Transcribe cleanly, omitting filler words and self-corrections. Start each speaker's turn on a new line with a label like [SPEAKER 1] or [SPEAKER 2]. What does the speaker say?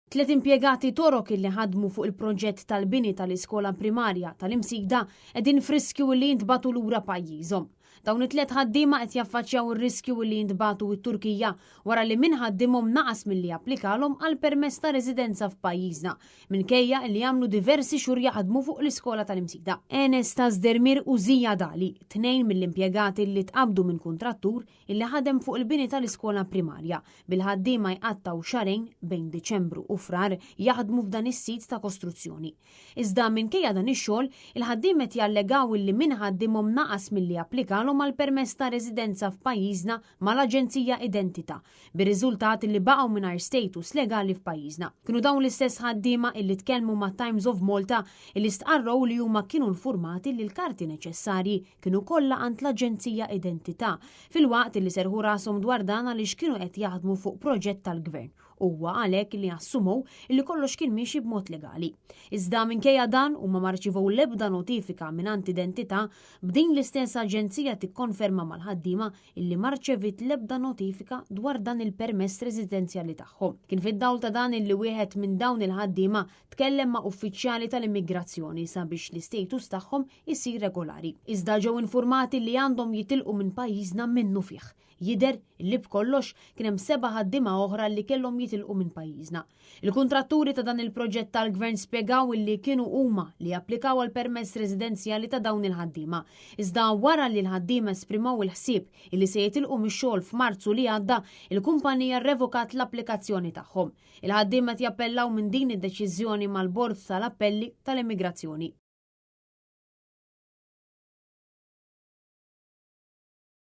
[SPEAKER 1] Tlet impjegati Torok illi ħadmu fuq il-proġett tal-bini tal-iskola primarja tal-Imsida qegħdin f'riskju li jintbagħtu lura pajjiżhom. Dawn it-tlet ħaddiema qed jaffaċċjaw ir-riskju li jintbagħtu t-Turkija wara li min ħaddimhom naqas milli japplikalhom għal permess ta' residenza f'pajjiżna minkejja li għamlu diversi xhur jaħdmu fuq l-iskola tal-Imsida. Enes Tasdermir u Zija Dali, tnejn mill-impjegati li tqabdu minn kuntrattur illi ħadem fuq il-bini tal-iskola primarja, bil-ħaddiema jqattgħu xahrejn bejn Diċembru u Frar jaħdmu f'dan is-sit ta' kostruzzjoni. Iżda minkejja dan ix-xogħol, il-ħaddiem qed jallegaw illi min ħaddimhom naqas milli japplikalhom għal permess ta' residenza f'pajjiżna mal-Aġenzija Identità, bir-riżultat illi baqgħu mingħajr status legali f'pajjiżna. Kienu dawn l-istess ħaddiema illi tkellmu ma' Times of Malta illi stqarrew li huma kienu nfurmati li l-karti neċessarji kienu kollha għand l-Aġenzija Identità, filwaqt li serħu rashom dwar dan għaliex kienu qed jaħdmu fuq proġett tal-Gvern u huwa għalhekk li assumew li kollox kien miexi b'mod legali. Iżda minkejja dan huma ma rċivew l-ebda notifika mingħand Identità, b'din l-istess aġenzija tikkonferma mal-ħaddiema illi ma rċeviet l-ebda notifika dwar dan il-permess residenzjali tagħhom. Kien fid-dawl ta' dan illi wieħed minn dawn il-ħaddiema tkellem ma' uffiċjali tal-immigrazzjoni sabiex l-istatus tagħhom isir regolari. Iżda ġew infurmati li għandhom jitilqu minn pajjiżna minnufih. Jidher li b'kollox kien hemm seba' ħaddiema oħra li kellhom jitilqu minn pajjiżna. Il-kuntratturi ta' dan il-proġett tal-Gvern spjegaw illi kienu huma li applikaw għal permess residenzjali ta' dawn il-ħaddiema. Iżda wara li l-ħaddiema esprimaw il-ħsieb illi se jitilqu mix-xogħol f'Marzu li għadda, il-kumpanija rrevokat l-applikazzjoni tagħhom. Il-ħaddiema qed jappellaw minn din id-deċiżjoni mal-Bord tal-Appelli tal-Immigrazzjoni.